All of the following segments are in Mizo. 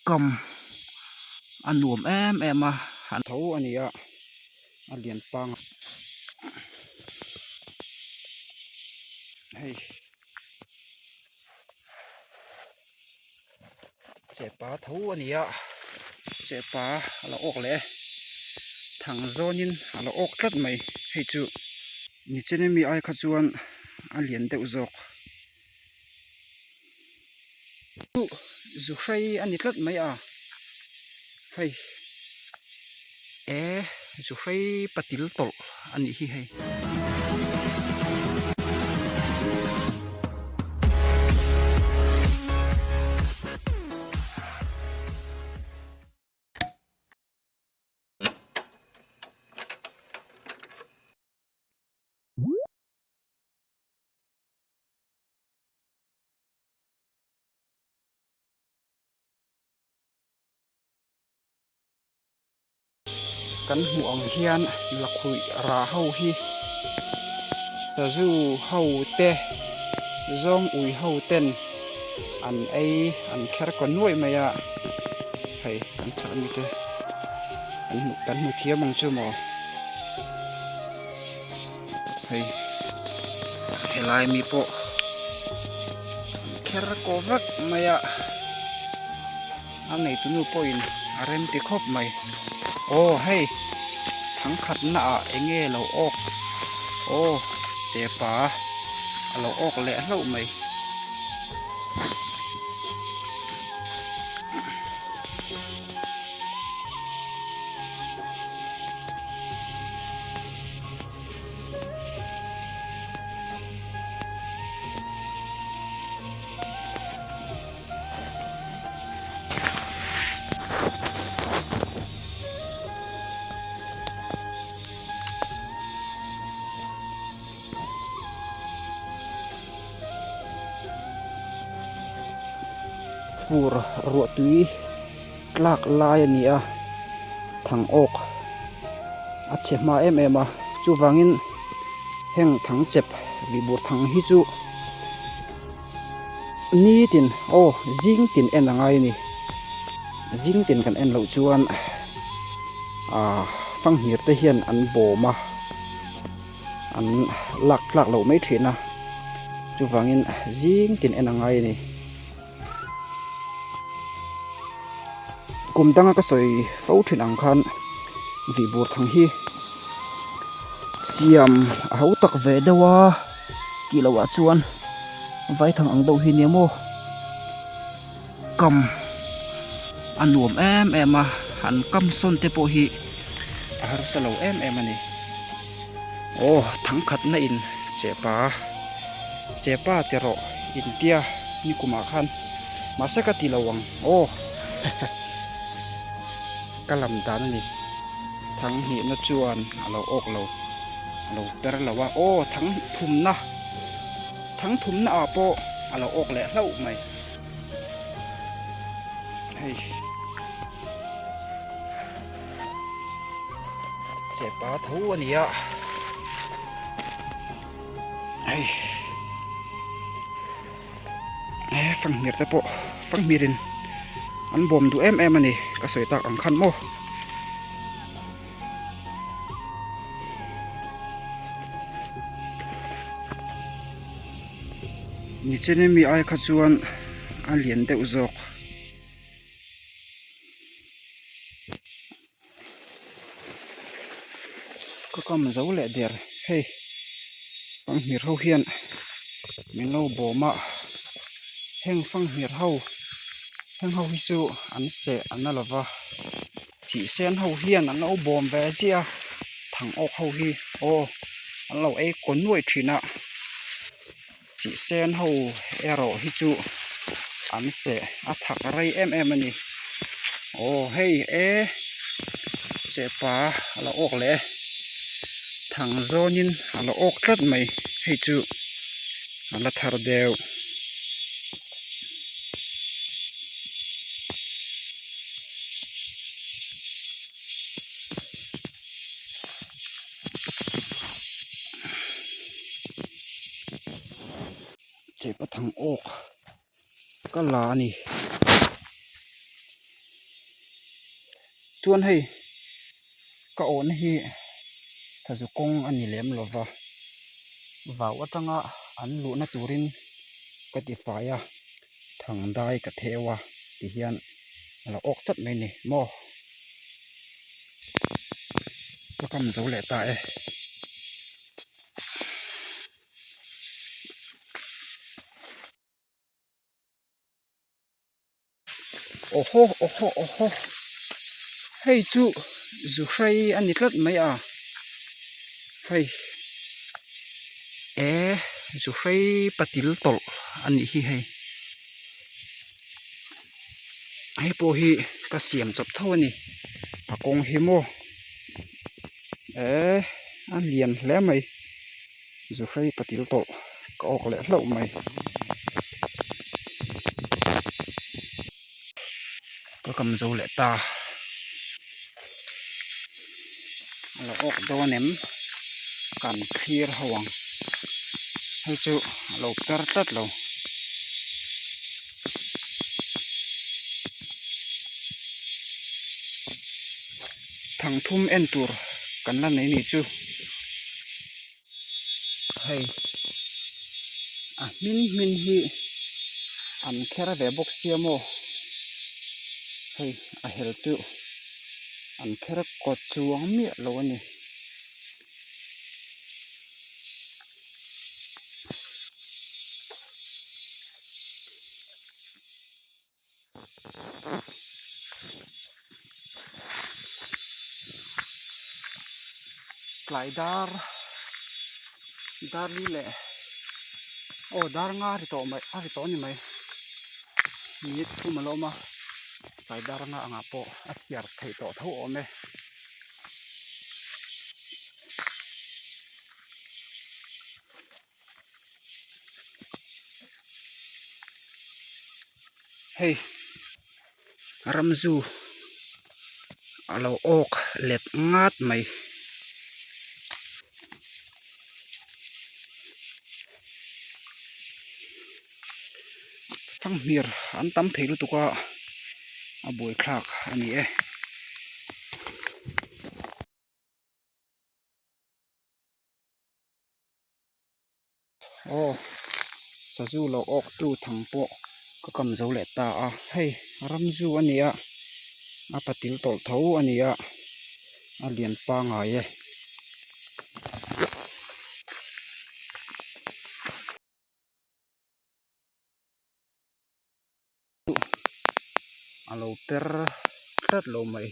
Kam a nuam em em a han tho a ni a a lian pang hei chepa tho a ni a chepa a lo awk leh e thang zawnin a lo awk tlat mai hei chu nichin ami ai kha chuan a lian deuh zawk. Zu hrei a ni tlat mai a hei e zu hrei patil tawlh a nih hi hei. Kan hmuh ang hian lakhuih rah ho hi sazu ho te zawng ui ho ten an ei an kher kaw nuaih mai a hei kan chak ami te kan hmu kan hmu thiam ang chu maw. Hei helai mi pawh an kher kaw vek mai a a neitu nu pawhin a rem ti khawp mai aw hei thangkhat na ah eng nge lo awk aw chepa a lo awk leh hlauh mai. Fur ruah tui tlak lai a ni a thang awk a chhe hma em em a chuvangin heng thang chep vihbur thang hi chu nitin aw zing tin en a ngai a ni zing tin kan en loh chuan ah fanghmir te hian an bawm a an lak tlak loh mai thin a chuvangin zing tin en a ngai a ni. Kum danga ka sawi fo thin ang khan vihbur thang hi siam a ho tak ve deuh a tih loh ah chuan vaithang ang deuh hi nia maw kam a nuam em em a han kam sawn te pawh hi a harsa lo em em a ni aw thangkhatna in chepa chepa ti rawh intia. Nikumah khan mahse ka ti lo ang aw ka lam dan a ni thang hnihna chuan a lo awk lo a lo per lo a aw thang thumna thang thumna ah pawh a lo awk leh hlauh mai hei chepa tho a ni a hei. He fanghmir te pawh fanghmir in an bawm duh em em a ni ka sawi tak ang khan maw. Nichin ami ai kha chuan a lian deuh zawk. Ka kam zo leh der hei fanghmir ho hian min lo bawm a heng fanghmir ho heng ho hi chu an seh a na lova thih sen ho hian an lo bawm ve ziah a thang awk ho hi aw an lo ei kaw nuai thin a thih sen ho erawh hi chu an seh a thak rei em em a ni aw hei e chepa a lo awk leh e thang zawnin a lo awk tlat mai hei chu a la thar deuh. Chepa thang awk ka la a ni. Chuan hei ka awhna hi sazu kawng a ni lem lo va, vau atanga an luhna turin ka ti fai a, thang dai ka theu a ti hian a lo awk chat mai a ni maw. Ka kam zo leh ta e. Awhaw awhaw awhaw hei chu zu hrei a ni tlat mai a hei eh zu hrei patil tawlh a nih hi hei hei pawh hi ka siam chawp tho a ni a kawng hi maw eh a lian hle mai. Zuhrei patil tawh ka awk leh hlauh mai. Ka kam zo leh ta. A lo awk dawn em? Kan thlir ho ang. Hei chu a lo per tlat lo. Thangthum en tur kan la nei nih chu. Hei a hmin hmin hi an kher ve bawk sia maw hei a hel chu an kher kawt chuang miah lo a ni. Tlai dar dar li leh aw dar nga a ri tawh mai a ri tawh a ni mai minute thum a la awm a tlai dar nga angah pawh a chhiar theih tawh tho awm e. Hei ramzu a lo awk let ngat mai. Fanghmir an tam thei lutuk a a buaithlak a ni e. Aw sazu lo awk tu thang pawh ka kam zo leh ta a hei ramzu a ni a a patil tawlh tho a ni a a lian pangai e. A lo per tlat lo mai.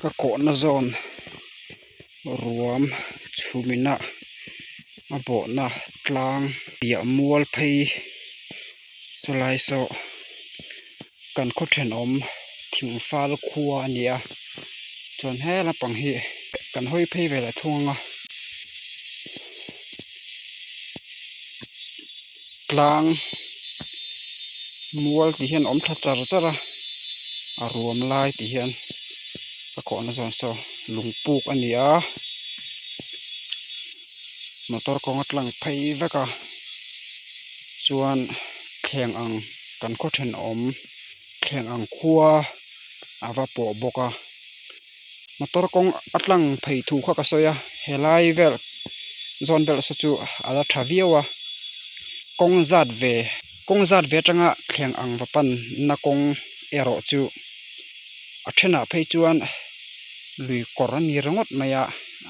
Ka kawhna zawn ruam chhumina a bawhna tlang piah mual phei chulai saw kan khaw thenawm thingfal khua a ni a chuan he lampang hi kan hawi phei ve leh thung ang a tlang mual tih hian a awm thla char char a a ruam lai tih hian ka khawhna zawn saw lung puk a ni a motor kawng a tlang phei vek a chuan thleng ang kan khaw thenawm thleng ang khua a va pawh bawk a motor kawng a tlang phei thu kha ka sawi a helai vel zawn vel saw chu a la tha viau a kawng zat ve kawng zat ve atanga thleng ang va pan na kawng erawh chu a thenah phei chuan lui kawr a ni ringawt mai a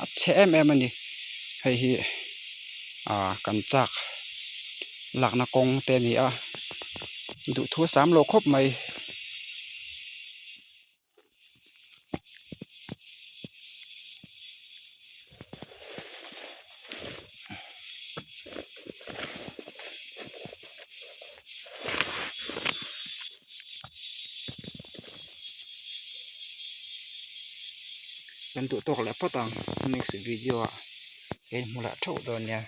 a chhe em em a ni hei hi ah kan chak lakna kawng te a ni a duhthu a sam lo khawp mai. Kan duh tawk leh phawt ang next video ah ka inhmu leh theuh dawn nia.